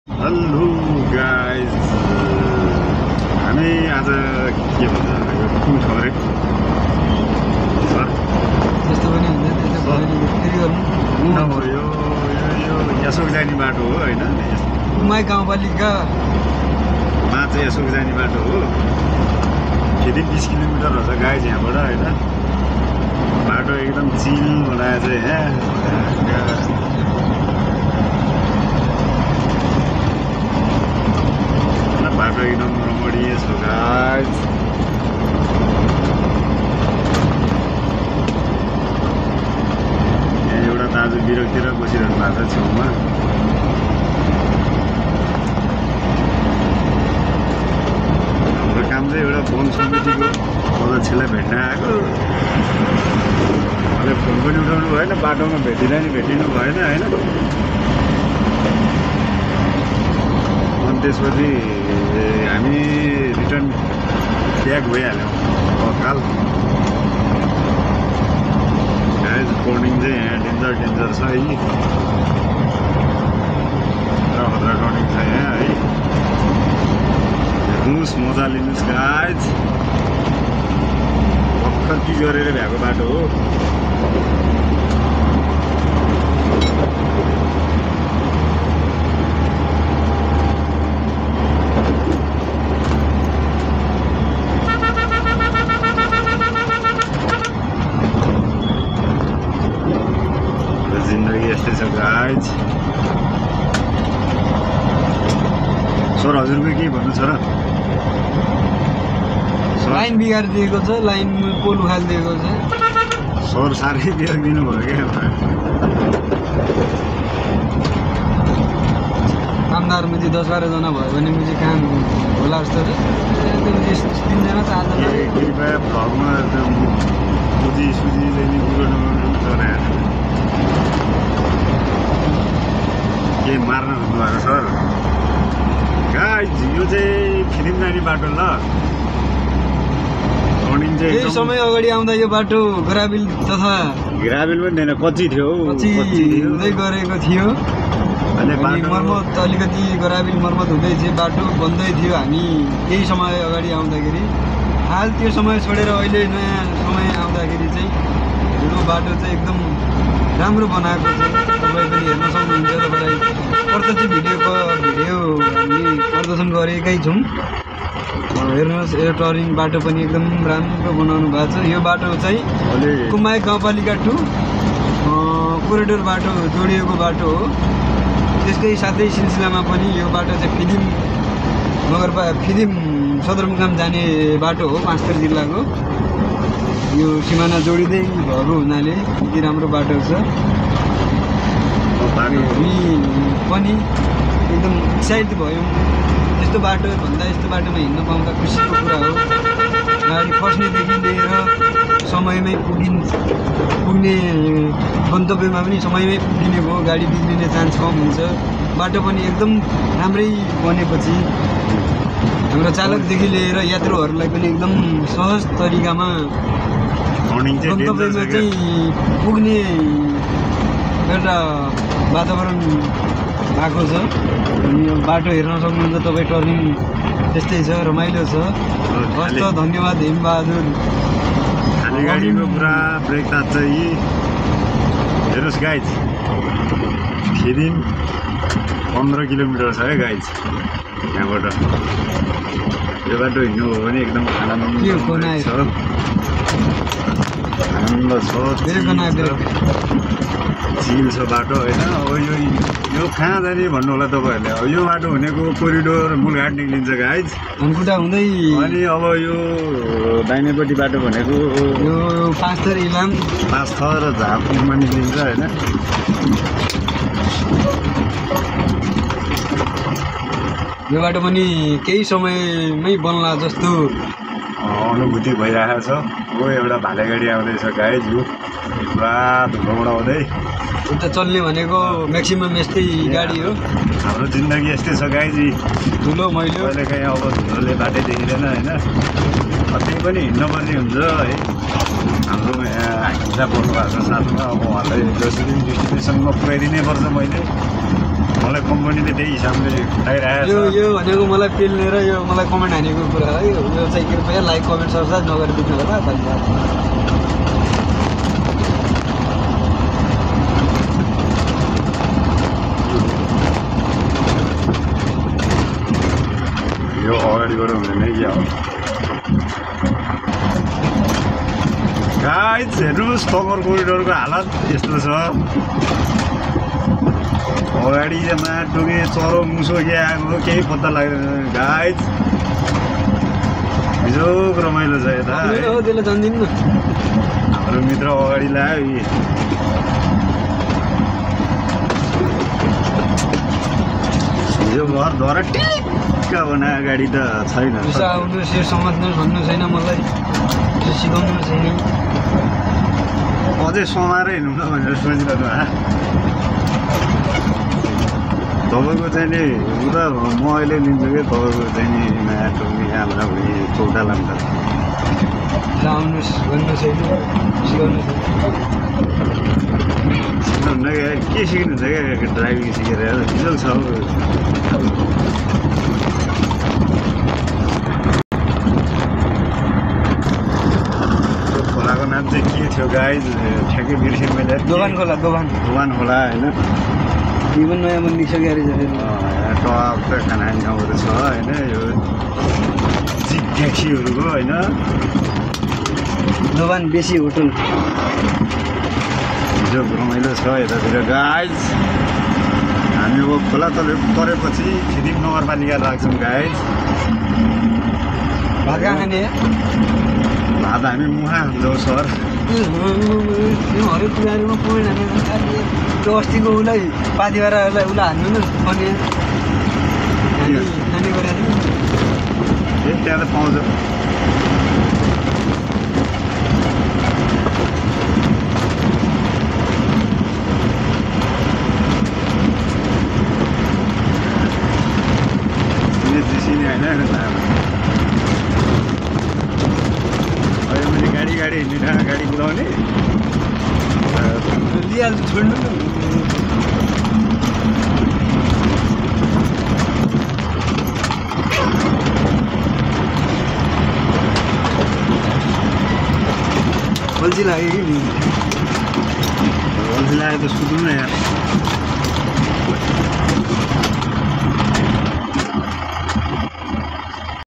Hello guys, हामी आज के भन्छ यो कुन ठाउँ रे सर? त्यस्तो पनि हुन्छ, त्यस्तो फेरि गर्नु अब यो यसोक जाने बाटो हो होइन? कुमाई गाउँपालिकामा चाहिँ यसोक जाने बाटो हो। फेरि 20 किलोमिटर हुन्छ गाइज यहाँबाट होइन। बाटो एकदम चिल बनाएर चाहिँ यहाँ बाटो एकदम रमणीय छ गाइज। यहाँ एउटा दाजु बिरक्तिर बसिरहनु भएको छ छेउमा। हाम्रो काम चाहिँ एउटा फोन समितिको सदस्यलाई भेट्न आएको। अहिले फोन पनि उठाउनु भएन, बाटोमा भेटिँदा नि भेटिनु भएन होइन। अनि त्यसपछि हामी रिटर्न ब्याक भइहाल्यौँ तत्काल। गाइज टर्निङ चाहिँ यहाँ डेन्जर छ है, खतरा टर्निङ छ यहाँ है। हेर्नुहोस्, मजा लिनुहोस् गाइज। भर्खर के गरेर भ्याएको बाटो हो। जिन्दगी यस्तै छ गाइज। सर हजुरको केही भन्नु छ र? लाइन बिगारिदिएको छ, लाइन पोल उखालिदिएको छ। सर साह्रै बिगारिदिनु भयो क्या। कामदारमा चाहिँ 10-12 जना भयो भने चाहिँ काम होला जस्तो छ। 3 जना 4 जना कृपया भ्लगमा बुझी सुझी चाहिँ कुरो नगर्नु सर। के मार्न हुनुभएको सर? गाइज यो चाहिँ फिल्म जाने बाटो ल। टर्निङ चाहिँ केही समय अगाडि आउँदा यो बाटो ग्राबिल तथा ग्राबिल पनि थिएन, कच्ची थियो हौ। हुँदै गरेको थियो। अहिले मर्मत अलिकति ग्राबिल मर्मत हुँदै थियो, बाटो बन्दै थियो हामी केही समय अगाडि आउँदाखेरि। हाल त्यो समय छोडेर अहिले नयाँ समय आउँदाखेरि चाहिँ यो बाटो चाहिँ एकदम राम्रो बनाएको छ। तपाईँ पनि हेर्न सक्नुहुन्छ। तपाईँलाई प्रत्यक्ष भिडियो हामी प्रदर्शन गरेकै छौँ। हेर्नुहोस्, यो टर्निङ बाटो पनि एकदम राम्रो बनाउनु भएको छ। यो बाटो चाहिँ कुमाई गाउँपालिका 2 कोरिडोर बाटो जोडिएको बाटो हो। त्यसकै साथै सिलसिलामा पनि यो बाटो चाहिँ फिदिम सदरमुकाम जाने बाटो हो, पाँचथर जिल्लाको। यो सिमाना जोडिँदै भएको हुनाले यति राम्रो बाटो छ। हामी पनि एकदम उत्साहित भयौँ। यस्तो बाटोभन्दा यस्तो बाटोमा हिँड्न पाउँदा खुसीको कुरा हो। गाडी फस्नेदेखि लिएर समयमै पुग्ने गन्तव्यमा पनि समयमै पुगिने भयो। गाडी बिग्रिने चान्स कम हुन्छ। बाटो पनि एकदम राम्रै बनेपछि हाम्रो चालकदेखि लिएर यात्रुहरूलाई पनि एकदम सहज तरिकामा गन्तव्यमा चाहिँ पुग्ने एउटा वातावरण भएको छ। अनि यो बाटो हेर्न सक्नुहुन्छ तपाईँ। टर्निङ त्यस्तै छ, रमाइलो छ। हस्त धन्यवाद हेमबहादुर। खाली गाडीको पुरा ब्रेक तात्छ यी। हेर्नुहोस् गाइज, फेरि 15 किलोमिटर छ है गाइज यहाँबाट। यो बाटो हिँड्नु हो भने एकदम आनन्द छ। चिल छ बाटो होइन। अब यो कहाँ जाने भन्नु होला तपाईँहरूले। अब यो बाटो भनेको कोरिडोर मूलघाट निक्लिन्छ गाइज, धनकुटा हुँदै। अनि अब यो दाहिनेपट्टि बाटो भनेको यो पाँचथर इलाम, पाँचथर र झारपुरमा निक्लिन्छ होइन। यो बाटो पनि केही समयमै बन्ला जस्तो अनुभूति भइरहेको छ। हो एउटा भाले गाडी आउँदैछ गाइज। यो पुरा धुलोबाट आउँदै। उता चल्ने भनेको म्याक्सिमम् यस्तै गाडी हो। हाम्रो जिन्दगी यस्तै छ गाइज। धुलो मैलो कहिले काहीँ अब धुलोले बाटै देखिँदैन होइन। त्यही पनि हिँड्नुपर्ने हुन्छ है। हाम्रो यहाँ हिंसा पर्नु भएको छ साथमा। अब उहाँलाई जसरी डेस्टिनेसनमा पुऱ्याइदिनै पर्छ मैले। मलाई कम्पनीले त्यही हिसाबले उठाइरहेको छ। यो भनेको मलाई पेल्ने र यो मलाई कमेन्ट हानेको कुरा है। यो चाहिँ कृपया लाइक कमेन्ट सब्सक्राइब नगरिदिनु होला, धन्यवाद। यो अगाडिबाट हुँदैन क्या हो गाइज। हेर्नुहोस् तमर कोरिडोरको हालत यस्तो छ। अगाडि माटो के चरो मुसो के आएको केही पत्ता लाग्दैन गाइज। बिजोग रमाइलो छ यता। त्यसले जान्दिनु न, हाम्रो मित्र अगाडि लाग्यो। यो घर धर टिक्का बनायो, गाडी त छैन। आउनु यो समात्नु भन्नु छैन, मलाई त्यो सिकाउनु छैन। अझै समाएर हिँड्नु न भनेर सोचिरहनु तपाईँको चाहिँ नि उता म अहिले लिन्छु कि तपाईँको चाहिँ नि नयाँ टोकी हाम्रा भोलि चौटा लान्छ। आउनुहोस् भन्नु छैन, सिकाउनु सिकाउनु के सिक्नु छ क्या ड्राइभिङ सिकेर बिजोग छ। खोलाको नाम चाहिँ के थियो गाइज, ठ्याक्कै बिर्सेँ मैले। दोभान खोला, दोभान खोला होइन। यो पनि नयाँ बनिसक्यो अरे। टपका खाना ठाउँहरू छ होइन। यो जिप ट्याक्सीहरूको होइन। दोभान बेसी होटल जो रमाइलो छ यतातिर गाइज। हामी अब खोला तरेपछि फिदिम नगरपालिका लाग्छौँ गाइज। भात कहाँ खाने? भात हामी मुहा खान्छौँ सर। हरेक कुराहरूमा पोइन्ट हाने त्यो अस्तिको उसलाई पाथिभरालाई उसलाई हान्नु न अनि खाने गरेको ए त्यहाँ त पाउँछ। चिसिने होइन अहिले मैले गाडी हिँडेर गाडी कुदाउने लिइहाल्छु, छोड्नु न। बल्छी लाग्यो कि बल्छी लाग्यो त सुत्नु न यार।